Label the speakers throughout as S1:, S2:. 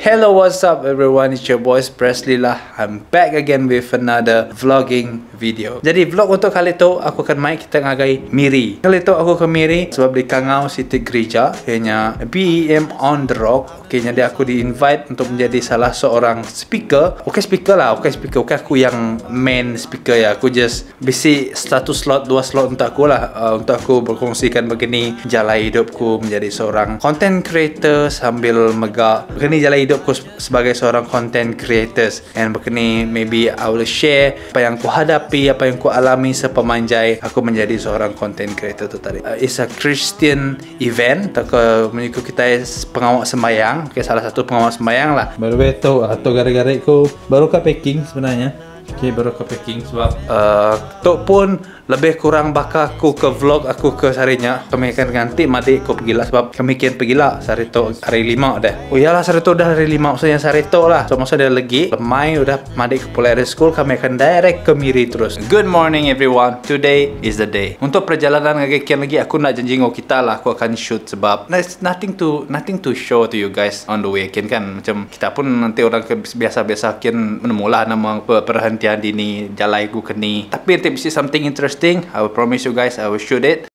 S1: Hello what's up everyone it's your boys Presley lah I'm back again with another vlogging video Jadi vlog untuk kali tu aku akan mai kita ngagai Miri Kali tu aku ke Miri sebab di Kangau City Gereja ianya BEM on the Rock Okay jadi aku di invite untuk menjadi salah seorang speaker Okay speaker lah okay speaker okay aku yang main speaker ya aku just Bisi satu slot dua slot untuk aku lah uh, untuk aku berkongsikan begini jalai hidupku menjadi seorang content creator sambil mega begini jalai hidupku sebagai seorang content creators and begini maybe I will share apa yang ku hadapi apa yang ku alami sepemanjai aku menjadi seorang content creator tu tadi. Uh, it's a Christian event atau ke mengikut kita pengawal sembahyang okay, salah satu pengawal sembahyang lah. By the way tu atau gara-gara aku baru ka packing sebenarnya. Okay, baru ke packing sebab uh, tu pun lebih kurang baka aku ke vlog aku ke sarinya. Kami akan ganti madi aku pergi lah sebab kami kian pergi lah sari tu hari lima dah. Oh iyalah sari tu dah hari lima maksudnya sari tu lah. So maksudnya dia lagi lemai udah madi ke pulai dari school kami akan direct ke Miri terus. Good morning everyone. Today is the day. Untuk perjalanan ngagai kian lagi aku nak janji ngau kita lah aku akan shoot sebab there's nothing to nothing to show to you guys on the way kian kan macam kita pun nanti orang ke biasa-biasa kian menemulah nama perhentian dini jalai ku keni tapi nanti bisi something interesting I will promise you guys I will shoot it.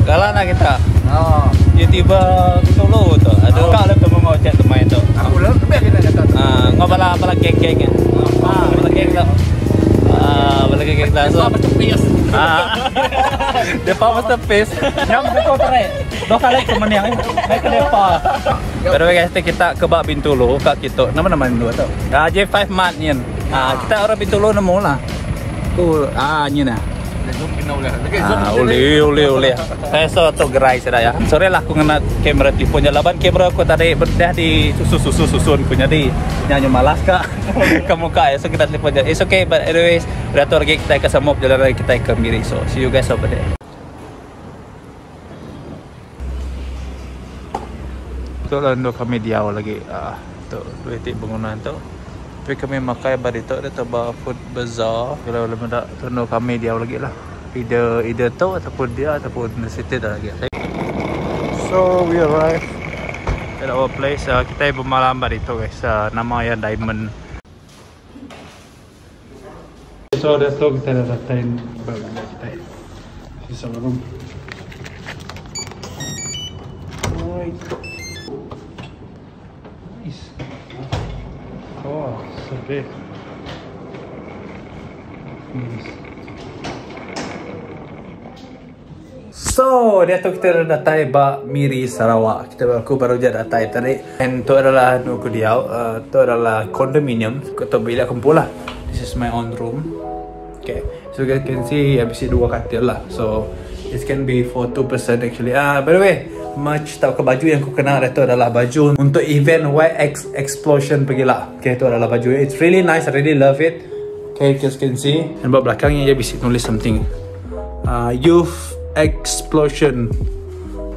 S1: Galak nak kita. Oh. YouTuber solo tu. Ada oh. Kau lah tu mengocek tu main tu.
S2: Aku lah tu biar kita kata.
S1: Ah, ngau bala bala geng-geng ya. Ah, bala geng tu. Ah, bala geng-geng tu.
S2: So, masterpiece.
S1: Ah. Depa masterpiece. Nyam kau tarik. Dua kali ke mana yang Naik ke depa. By the way guys, kita ke bak Bintulu kat kita. Nama nama dua tu. Ah, J5 Mart ni. Ah, kita orang Bintulu nemu lah. Tu ah ni nah. Ah, boleh, boleh, boleh. Saya so tu gerai sudah ya. Sorry lah aku ngena kamera telefon je. Laban kamera aku tadi berdah di susun susun punya di nyanyi malas kak. Kamu kak ya, so kita telefon je. It's okay, but anyways, udah tu lagi kita ke Semop jalan lagi kita ke Miri. So, see you guys over there. Tu lah untuk kami diau lagi. Ah, tu duit bangunan tu. Tapi kami makai ba ditu dia tu ba food bazaar. Kalau boleh meda tu endur kami diau lagi lah. Either either tu ataupun dia ataupun city dah lagi. So we arrive at our place. Uh, kita bermalam ba ditu guys. Uh, nama ya Diamond. So dah tu kita dah datang ba bilik kita. This is our room. Alright. Nice. Oh, so big. Nice. So, dia tu kita dah datai ba Miri Sarawak. Kita aku baru je datai tadi. And tu adalah nu ku diau. Uh, tu adalah condominium. Atau bilik aku lah. This is my own room. Okay. So you guys can see bisi dua katil lah. So it can be for two person actually. Ah, uh, by the way, merch tauka baju yang ku kena diatu adalah baju untuk event YX Explosion pegila. Okay, tu adalah baju. It's really nice. I really love it. Okay, you guys can see. And ba belakangnya ia bisi nulis something. Uh, Youth Explosion.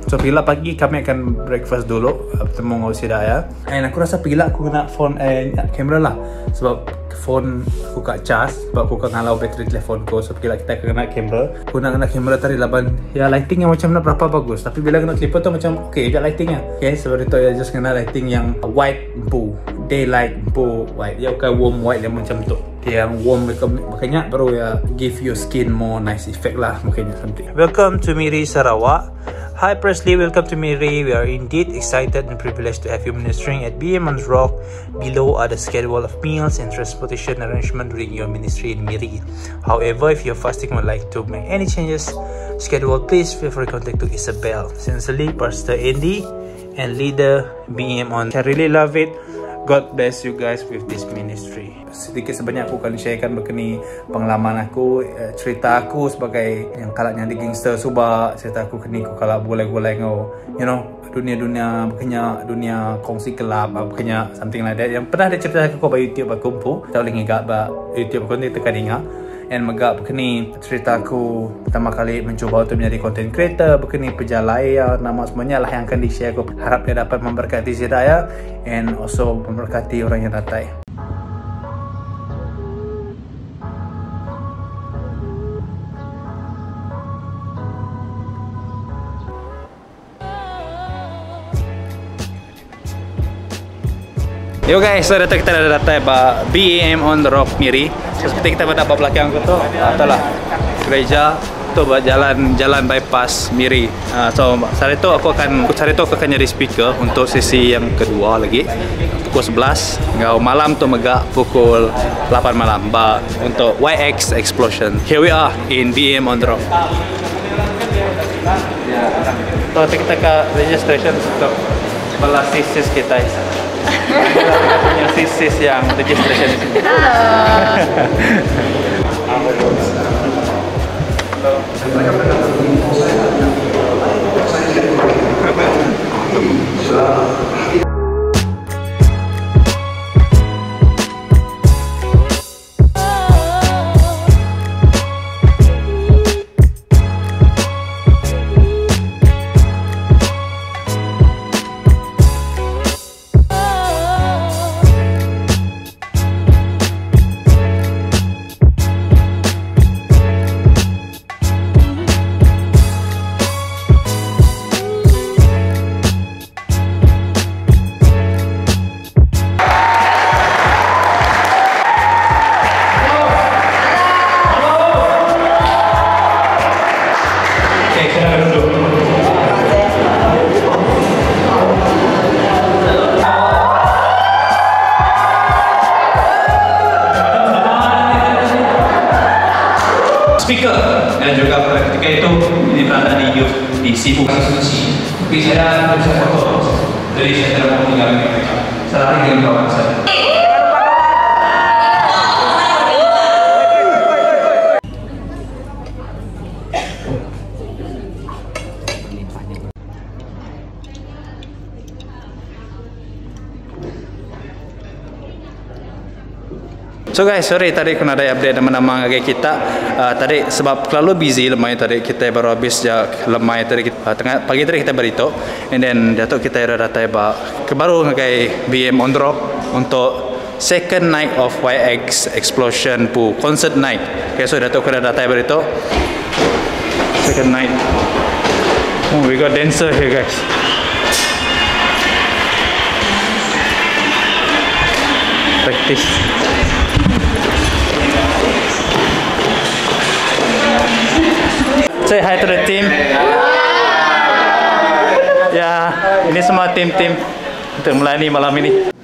S1: So pegila pagi kami akan breakfast dulu bertemu dengan sida ya. And aku rasa pegila aku kena phone eh kamera lah sebab phone aku kat charge sebab aku kat ngalau bateri telefon ku so pegila kita kena kamera. Aku nak kena kamera tadi laban ya lighting yang macam nak berapa bagus tapi bila kena telefon tu macam okay je lightingnya. Okay sebab itu ya just kena lighting yang white empu daylight empu white ya bukan warm white yang macam tu. Yang warm makanya baru ya give your skin more nice effect lah makanya something. Welcome to Miri Sarawak. Hi Presley, welcome to Miri. We are indeed excited and privileged to have you ministering at BM Rock. Below are the schedule of meals and transportation arrangement during your ministry in Miri. However, if your fasting would like to make any changes schedule, please feel free to contact to Isabel. Sincerely, Pastor Andy and leader BM on. I really love it. God bless you guys with this ministry. Sedikit sebanyak aku akan sharekan berkenaan pengalaman aku, eh, cerita aku sebagai yang kalak nyadi gangster suba, cerita aku keni aku kalak begulai-gulai enggau, you know, dunia-dunia bekenya, dunia kongsi kelab, ah, bekenya something like that. Yang pernah dicerita aku ba YouTube aku empu, tau boleh ngiga ba YouTube aku nanti tekan inga. And mega bekeni cerita aku pertama kali mencuba untuk menjadi content creator, bekeni pejalai ya, nama semuanya lah yang akan di-share aku. Harap dia dapat memberkati sida ya and also memberkati orang yang datai. Yo guys, so diatu kita dah datai ba BAM on the Rock Miri. So seperti kita meda ba belakang aku tu, ah, tu lah gereja tu ba jalan jalan bypass Miri. Ah, so sehari tu aku akan sehari tu aku akan jadi speaker untuk sesi yang kedua lagi pukul 11 enggau malam tu mega pukul 8 malam ba untuk YX Explosion. Here we are in BAM on the Rock. So kita ke registration untuk bala sis-sis kita. Inilah kita punya sis-sis yang registration di sini. Speaker dan juga pada ketika itu ini berada di youth di Sibu. Tapi saya tidak bisa foto, jadi saya tidak mau tinggal mereka. Saya lari dengan kawan saya. So guys, sorry tadi aku nadai update nama-nama ngagai kita. Uh, tadi sebab terlalu busy lemai tadi kita baru habis ja lemai tadi kita, uh, tengah pagi tadi kita berito and then diatu kita ira datai ba ke baru ngagai BM on drop untuk second night of YX Explosion pu concert night. Okay, so diatu aku dah datai berito second night. Oh, we got dancer here guys. Practice. Say hi to the team. Ya, ini semua tim-tim untuk melayani malam ini.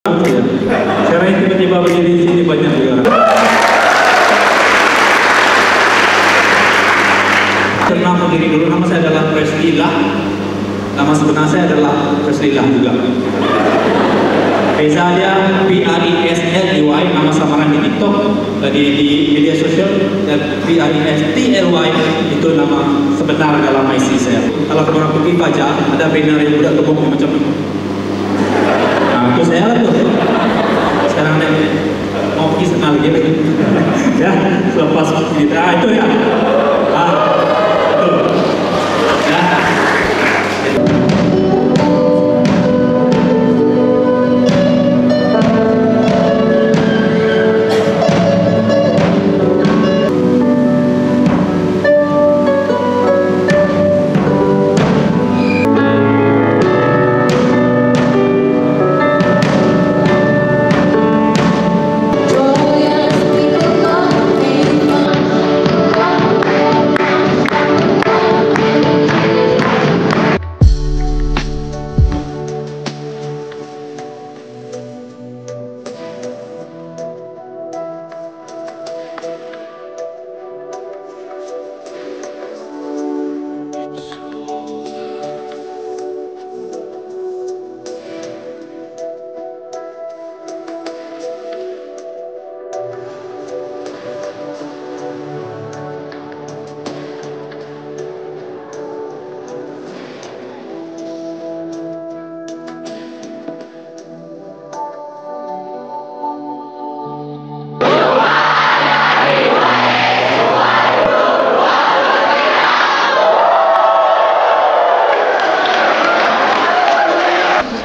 S2: Sekarang ini tiba-tiba berdiri di sini banyak juga orang. Kenal diri dulu, nama saya adalah Presley Lah. Nama sebenar saya adalah Presley Lah juga. Beza dia P R E S L E Y, nama samaran di TikTok, di media sosial, dan P R E S T L Y itu nama sebenar dalam IC saya. Kalau korang pergi Fajar, ada banner yang budak gemuk macam ni. Nah, itu saya lah tuh. Sekarang ni mau pergi senang lagi lagi. Ya, selepas kita, itu ya. Itu. Ya.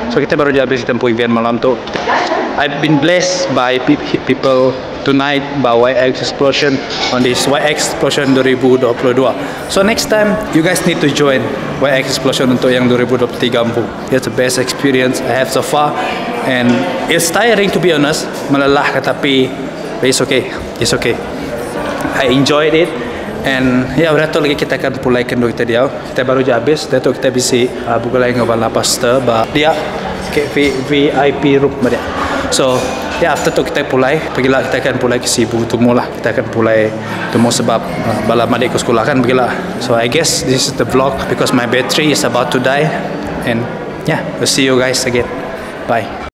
S1: So kita baru je habis tempuh event malam tu. I've been blessed by people tonight by YX Explosion on this YX Explosion 2022. So next time you guys need to join YX Explosion untuk yang 2023 empu. It's the best experience I have so far and it's tiring, to be honest, melelahkan, tapi it's okay. It's okay. I enjoyed it. And ya, yeah, tu lagi kita akan pulai ke kita dia. Kita baru je habis. Dah tu kita bisi buka lain dengan pastor ba dia ke VIP room dia. So ya, yeah, after tu kita pulai, pergilah, kita akan pulai ke Sibu tumu lah. Kita akan pulai tumu sebab bala madik ke sekolah kan pergilah. So I guess this is the vlog because my battery is about to die and yeah, we'll see you guys again. Bye.